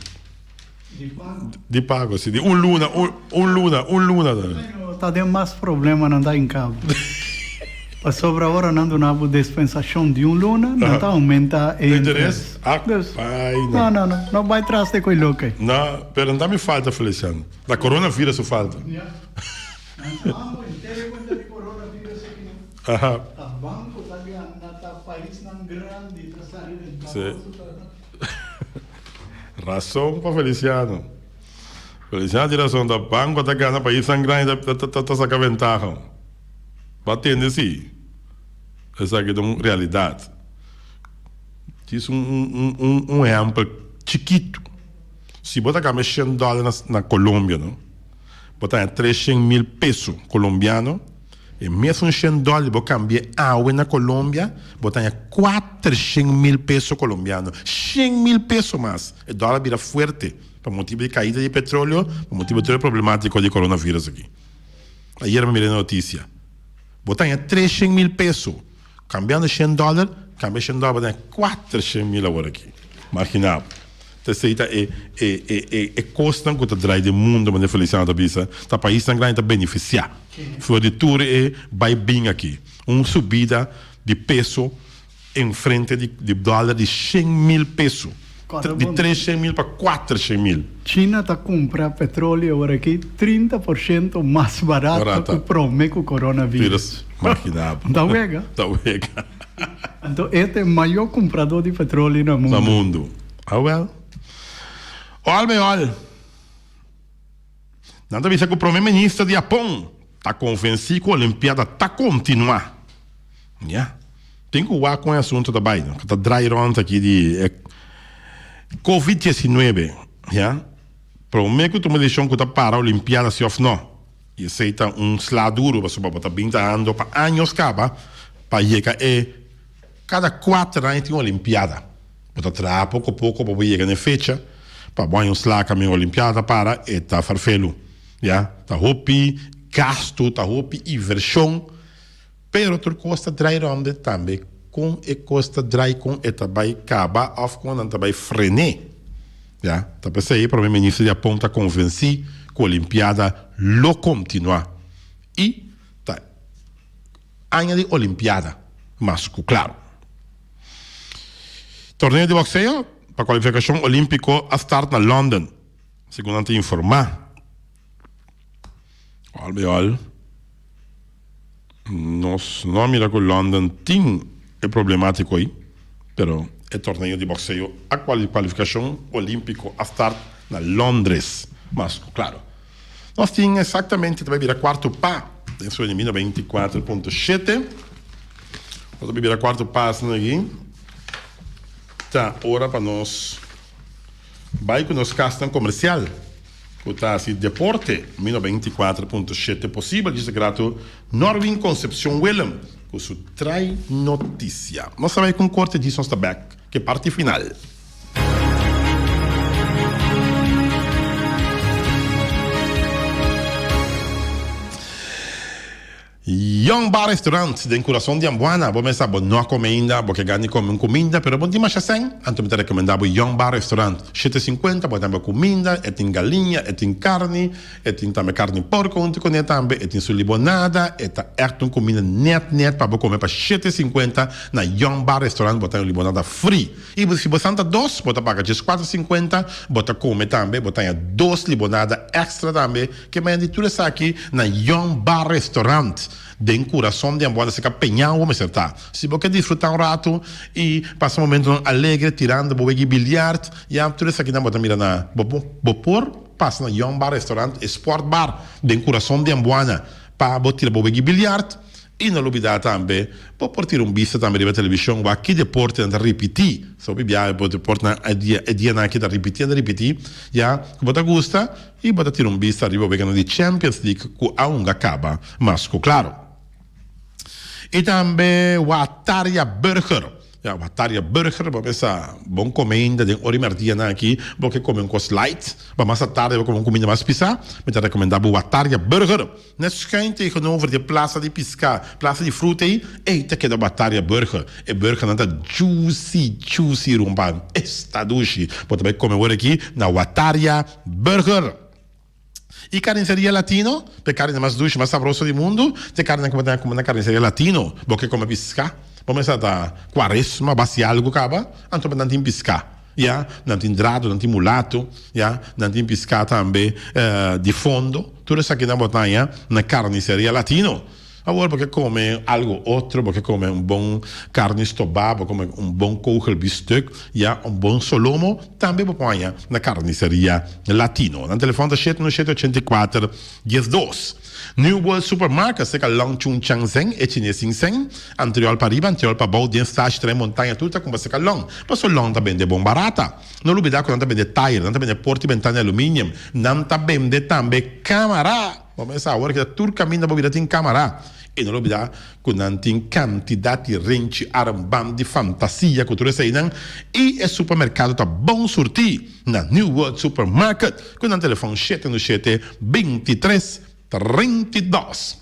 Di pago. Di pago, si. Di un luna, un, un luna, un luna. Pero ta den mas problema nan ta hinca bo. Pasobra ora nan duna bo dispensacion di un luna, nan ta aumenta e interes. Ah, Dus, pai no, no, no, no bai tras de coi loke. No, pero no ta mi falta, Feliciano. Ta coronavirus su falta. Ya. Nan sa amo henter e cuenta di coronavirus aki no. Aha. Ta banco ta gana, ta paisnan grandi ta sali ventahoso. Si. Rason pa Feliciano. Feliciano tin rason, ta banco ta gana, paisnan grandi ta saca ventaha. Bo a tende si, esaki ta un realidad. Djis un ehempel chikito, si bo ta cambia shen dollar na Colombia no, bo ta haña treshen mil peso colombiano. E mesun shen dòler bo kambi'é awe na Colombia, bo ta haña 400.000 peso colombiano. 100.000 peso mas! E dòler a bira fuerte pa motibu di kaida di petroleo, pa motibu di tur e problemátiko di coronavirus aki. Ayer mi mira e notisia. Bo ta haña 300.000 peso. Kambiando shen dòler, kambia shen dòler bo ta haña 400.000 awor aki. Maginá bo. Ta esei ta e e e e e kosnan ku ta drai den mundo, manera Feliciano ta bisa, ta paisnan grandi ta benefisiá for di tur e bai bin aki. Un subida di peso en frente di di dòler di 100.000 peso, di 300.000 pa 400.000. China ta kumpra petroleo awor aki 30% mas barato ku prome ku coronavirus. Maginá bo. Ta wega. Ta wega. Anto e ta e mayor kumpradó di petroleo na mundu. Na mundu. Awel. Ol be ol. Nan ta bisa ku Prome Minister di Hapon ta konvensí ku Olimpiada ta kontinuá. Ya. Tin ku wak kon e asuntu ta bai. Ta drai rònt aki di e Covid 19. Ya. Prome ku tuma desishon ku ta para Olimpiada si òf nò. I esei ta un sla duru pasobra bo ta bin trahando pa años kaba pa yega e kada kuater aña tin un olimpiada. Bo ta traha poko poko pa bo yega na e fecha pa bo haña un sla kaminda olimpiada ta para e ta farfelu. Ya, ta hopi gastu, ta hopi invershon pero tur kos ta drai rònt tambe kon e kos ta drai kon e ta bai kaba òf kon nan ta bai fren'é. Ya, ta p'esei Prome Minister di Japon ta konvensí ku Olimpiada lo kontinuá i ta aña di Olimpiada mas ku klaro. Torneo di bokseo. pa kualifikashon olímpiko a start na London, segun nan ta informá. Al bij al, nos no a mira ku London tin e problemátiko ei, pero e torneo di bokseo a kualifikashon olímpiko a start na Londres. Mas ku klaro, nos tin eksaktamente ta bai bira kuarto pa den su elimina 24.7. Nos ta bai bira kuarto pa asina aki. Ta ora pa nos bai ku nos kasnan komersial ku ta hasi deporte mi 94.7 posibel, djis grato Norwin Concepcion Willem ku su trai notisia. Nos ta bai ku un korte djis nos ta bek ku e parti final. Young Bar Restaurant den kurason di Ambuana. Bo mester bo no a kome ainda, bo ke gana di kome un kuminda pero bo no tin masha sèn, anto mi ta rekomendá bo Young Bar Restaurant. Shete sinkuenta bo tambe kuminda, e tin galiña, e tin karni, e tin tambe karni porko huntu kuné tambe, e tin su libonada, e ta ègt un kuminda nèt nèt pa bo kome pa shete sinkuenta na Young Bar Restaurant bo ta haña un libonada fri. I si bo santa dos bo ta paga djes kuater sinkuenta, bo ta kome tambe, bo ta haña dos libonada èkstra tambe. Ke maña di tur esaki na Young Bar Restaurant den kurason di Amboanda serka Peñawo mester ta. Si bo ke disfruta un ratu i pasa momentunan alegre tirando bo wegi biliard, ya tur esakinan bo ta mira na bo bo por pasa na Young Bar Restaurant e sport bar den kurason di Amboana pa bo tira bo wegi biliard. I no lubidá tambe, bo por tira un bista tambe riba televishon wak ki deportenan ta ripití. So hopi biaha bo deportenan e dia e dianan aki ta ripití anda ripití ya ku bo ta gusta i bo ta tira un bista riba weganan di Champions League ku a hunga kaba mas ku klaro. I tambe Wataria Burger. Ya Wataria Burger bo mester bon kome ainda den ora i merdianan aki bo ke kome un kos light pa mas atardi bo kome un kuminda mas pisá mi ta rekomendá bo Wataria Burger. Net schuin tegenover di e plaza di pisca, plaza di fruta ei, ei ta keda Bataria Burger. E burgernan ta juicy, juicy rumpan. Esta dushi. Bo ta bai come awor aki na Wataria Burger. I Carniceria Latino, ta e carne mas dushi, mas sabroso di mundu, ta e carnenan cu bo ta come na Carniceria Latino. Bo ke come pisca? Bo mester ta cuaresma, basi algo caba, anto bo nan tin pisca. Ya, nan tin drado, nan tin mulato, ya, nan tin piská tambe di fondo. Tur esakinan bo ta haña na Carniceria Latino. Awor bo ke kome algo otro, bo ke kome un bon karni stobá, bo kome un bon kogelbiefstuk, ya, un bon solomo, tambe bo por haña na Carniceria Latino. Nan telefòn ta shete no shete ochenta i kuater diesdos. New World Supermarket serka Long Chun Chang Zeng e chines sin seng, antriol pa riba, antriol pa bou, den stash, tren, montaña tur ta kumpra serka Long. Paso Long ta bende bon barata. No lubida ku nan ta bende tire, nan ta bende porta i bentana di aluminium, nan ta bende tambe kamara. Bo mester sa awor kita tur kaminda bo bira tin kamara. I no lubida ku nan tin kantidat di renchi, armband di fantasia ku tur eseinan. I e supermerkado ta bon surtí na New World Supermarket ku nan telefòn shete no shete, 23, 32.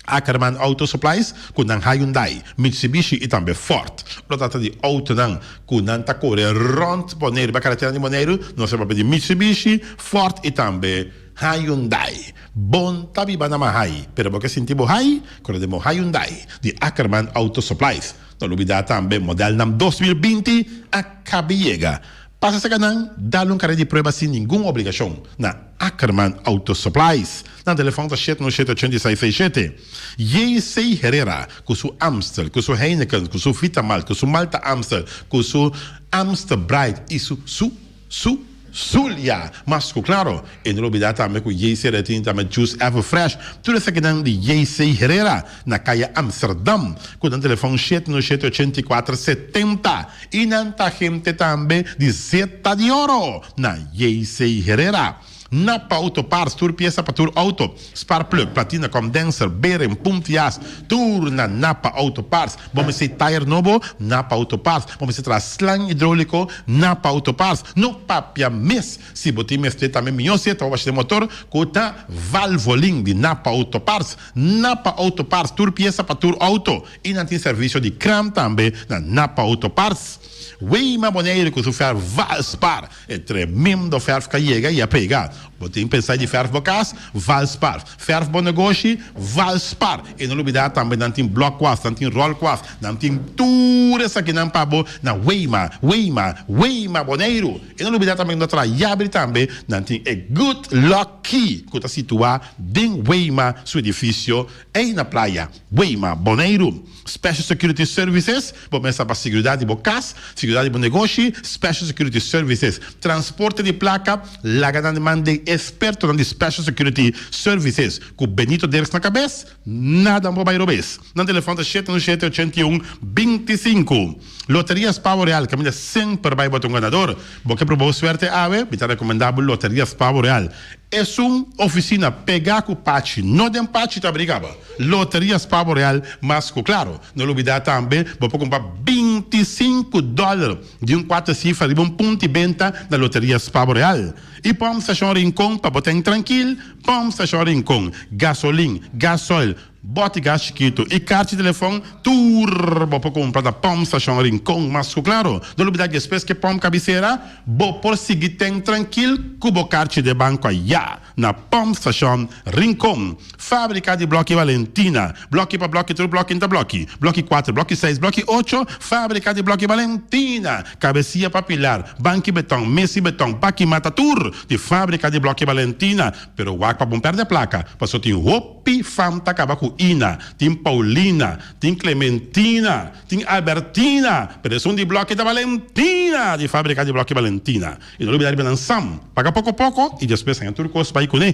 Ackerman Auto Supplies ku nan Hyundai, Mitsubishi i tambe Ford. Lo trata di outonan ku nan ta kore rònt Boneiru, riba karetera di Boneiru, nos ta papia di Mitsubishi, Ford i tambe Hyundai. Bon ta biba na Mahai, pero bo ke sinti bo hai, kore den bo Hyundai di Ackerman Auto Supplies. No lubida tambe modelnan 2020 a kabi yega. Pasa saka nan, dal un kare di prueba sin ningun obligashon na Ackerman Auto Supplies. Nan telefòn ta shete no shete ochenta i seis seis shete. JC Herrera ku su Amstel, ku su Heineken, ku su Vitamalt, ku su Malta Amstel, ku su Amstel Bright i su su su Zulia. Mas ku klaro, e no lubida tambe ku JC Herrera tin tambe Juice Everfresh. Tur esakinan di JC Herrera na kaya Amsterdam ku nan telefòn shete no shete ochenta i kuater setenta. I nan ta hente tambe di zeta di oro na JC Herrera. Napa Auto Parts, tur piesa pa tur auto, spark plug, platina, condenser, beren, pump-jas, tur na Napa Auto Parts. Bo mester tire nobo? Napa Auto Parts. Bo mester traha slang hidrolico? Napa Auto Parts. No papia mes! Si bo tin mester tambe mihó seta pa basha den motor ku ta Valvoline di Napa Auto Parts. Napa Auto Parts, tur piesa pa tur auto. I nan tin servisio di kram tambe na Napa Auto Parts. Weima Boneiru ku su fèrf Valspar, e tremendo fèrf ka yega i a pega. Bo tin pensa di fèrf bo kas? Valspar. Fèrf bo negoshi? Valspar. I no lubidá tambe nan tin blòkwas, nan tin ròlkwas, nan tin tur esakinan pa bo na Weima, Weima, Weima Boneiru. I no lubidá tambe ku no ta traha yabri tambe, nan tin e Good Luck Key ku ta situá den Weima su edifisio ei na Playa Weima Boneiru. Special Security Services, bo mester pa siguridat di bo kas, siguridat di bo negoshi, Special Security Services. Transporte di plaka, laga nan man den espertonan di Special Security Services. Ku Benito Dirks na kabes, nada no por bai robes. Nan telefòn ta shete un shete ochenta i un 25. Loterias Pavo Real, kaminda semper bai bo ta un ganador. Bo ke proba bo suerte awe? Mi ta rekomendá bo Loterias Pavo Real. Esun ofisina pegá ku Pachi, no den Pachi ta brigaba. Loterias Pavo Real mas ku klaro. No lubidá tambe bo por kumpra 25 dòler di un kuater sifra riba un punti benta na Loterias Pavo Real. I Pòmp Stashon Rincon pa bo ten trankil. Pòmp Stashon Rincon, gasolin, gasoil, bòti gas chikitu i karchi telefòn tur bo por kumpra na Pòmp Stashon Rincon mas ku klaro. No lubidá despues ku e pòmp kabisera bo por sigui ten trankil ku bo karchi den banko ayá na Pòmp Stashon Rincon. Fábrika di blòki Valentina, blòki pa blòki tur blòki n'ta blòki, blòki kuater, blòki seis, blòki ocho, Fábrika di blòki Valentina, kabesia pa pilar, banki betòn, mesi betòn, baki mata tur di Fábrika di blòki Valentina. Pero wak pa bon pèrdè plaka, paso tin hopi fam ta kaba ku Ina, tin Paulina, tin Clementina, tin Albertina, pero esun di blòki ta Valentina, di Fábrika di blòki Valentina. I no lubidá riba nan sam, paga poko poko i despues haña tur kos bai kuné.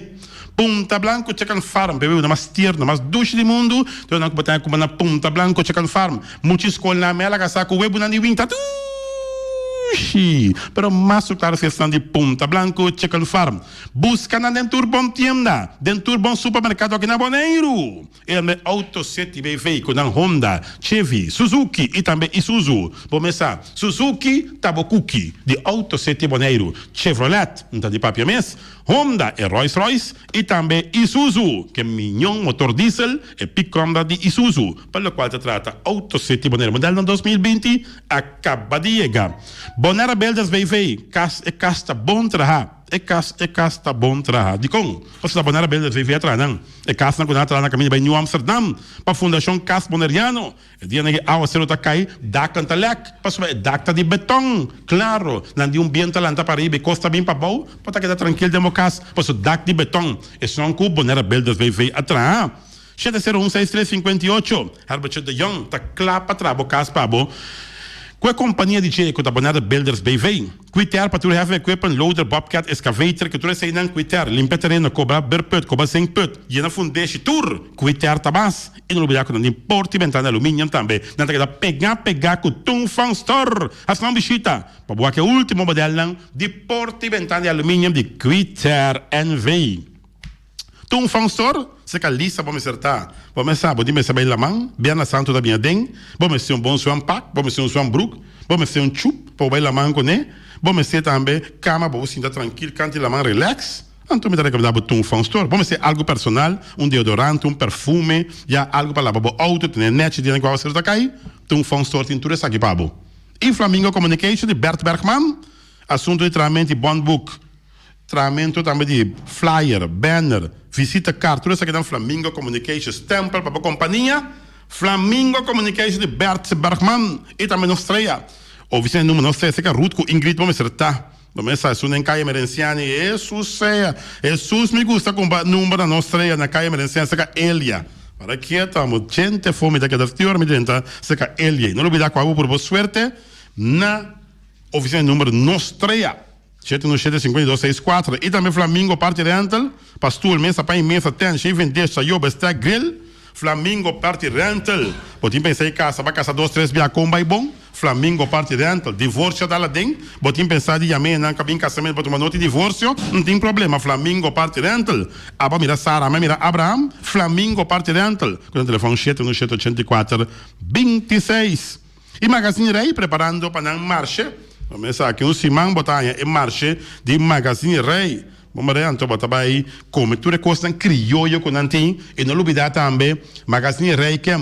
Punta Blanco Chicken Farm, p'e bebida mas tierno, mas dushi di mundu, tur nan ku bo ta haña kuma na Punta Blanco Chicken Farm. Mucha skol na mel a kasá ku webunan di winta dushi, pero mas ku klaro si esnan di Punta Blanco Chicken Farm. Buska nan den tur bon tienda, den tur bon supermerkado aki na Boneiru. E tambe Auto City BV ku nan Honda, Chevy, Suzuki i tambe Isuzu. Bo mes sa, Suzuki ta bo kuki di Auto City Boneiru, Chevrolet n ta di papia mes, Honda e Rolls Royce i tambe Isuzu ke miñon motor diesel e pick-up di Isuzu pa lokual ta trata Auto City Boneiru modelnan 2020 a kaba di yega. Bonaire Builders BV, kas e kas ta bon traha. E kas e kas ta bon traha. Dikon? Pasobra ta Bonaire Builders BV a traha nan. E kasnan ku nan a traha na kaminda bai New Amsterdam pa Fundashon Kas Boneriano. E dianan ku e awaseru ta kai, daknan ta lèk, pasobra e dak ta di beton. Klaro, nan di un bientu ta lanta pa riba, e kos ta bin pa bou, bo ta keda trankil den bo kas, pasobra dak di beton. Esun ku Bonaire Builders BV a traha. 701 63 58, Herbertje de Jong ta kla pa traha bo kas pa bo ku e kompania di dje ku ta Bonaire Builders BV. Kwiter pa tur heavy equipment, loader, bobcat, excavator, ku tur eseinan kwiter, limpia tereno, kobra beurput, koba zinkput, yena fundeshi, tur kwiter ta bas. I no lubida ku nan tin porta i bentana di aluminium tambe. Nan ta keda pegá pegá ku Tung Fong Store. Hasi nan un bishita pa bo wak e ultimo modelnan di porta i bentana di aluminium di Kwiter NV. Tung Fong Store, Serka Lisa bo mester ta. Bo mes sa, bo tin mester bai laman, Bierna Santu ta bin aden, bo mester un bon zwempak, bo mester un zwembruk, bo mester un chup pa bo bai laman kuné, bo mester tambe kama pa bo sinta trankil kanti laman relax. Anto mi ta rekomendá bo Tung Fong Store. Bo mester algu personal, un deodorante, un perfume, ya algu pa laba bo outo, tene nèchi dianan ku awaseru ta kai, Tung Fong Store tin tur esaki pa bo. I Flamingo Communication di Bert Bergman, asuntu di trahamento di bondboek. Trahamentu tambe di flyer, banner, visita kaart, tur esaki nan Flamingo Communications, stempel pa bo kompania, Flamingo Communications di Bert Bergman i tambe nos trea. Oficina di number nos trea serka Ruth ku Ingrid bo mester ta. Bo mester sa esun den Kaya Emerenciani, Jesus sea, Jesus mi gusta kumpa number na nos trea na Kaya Emerenciani serka Elia. Para kieto amo djente afo mi ta keda ti ora mi drenta serka Elia. I no lubida ku abo por bo suerte na oficina di number nos trea. 717 52 64 i tambe Flamingo Party Rental pa stoel, mesa, paña mesa, tent, shaving dish, sayo, bestek, grill. Flamingo Party Rental Bo tin pensa di kasa pa kasa dos tres bia kon bai bon? Flamingo Party Rental Divorcio ta laden? Bo tin pensa di yama enan ka bin kasamentu pa tuma nota di divorcio? N tin problema Flamingo Party Rental Abo a mira Sara, ami a mira Abraham Flamingo Party Rental Ku nan telefon 717 84 26. I Magazine Rey preparando pa nan marshe. Bo mester aki un siman bo ta haña e marshe di Magazine Rey. Bo mira anto bo ta bai come tur e cosnan crioyo cu nan tin. I no lubida tambe Magazine Rey ke.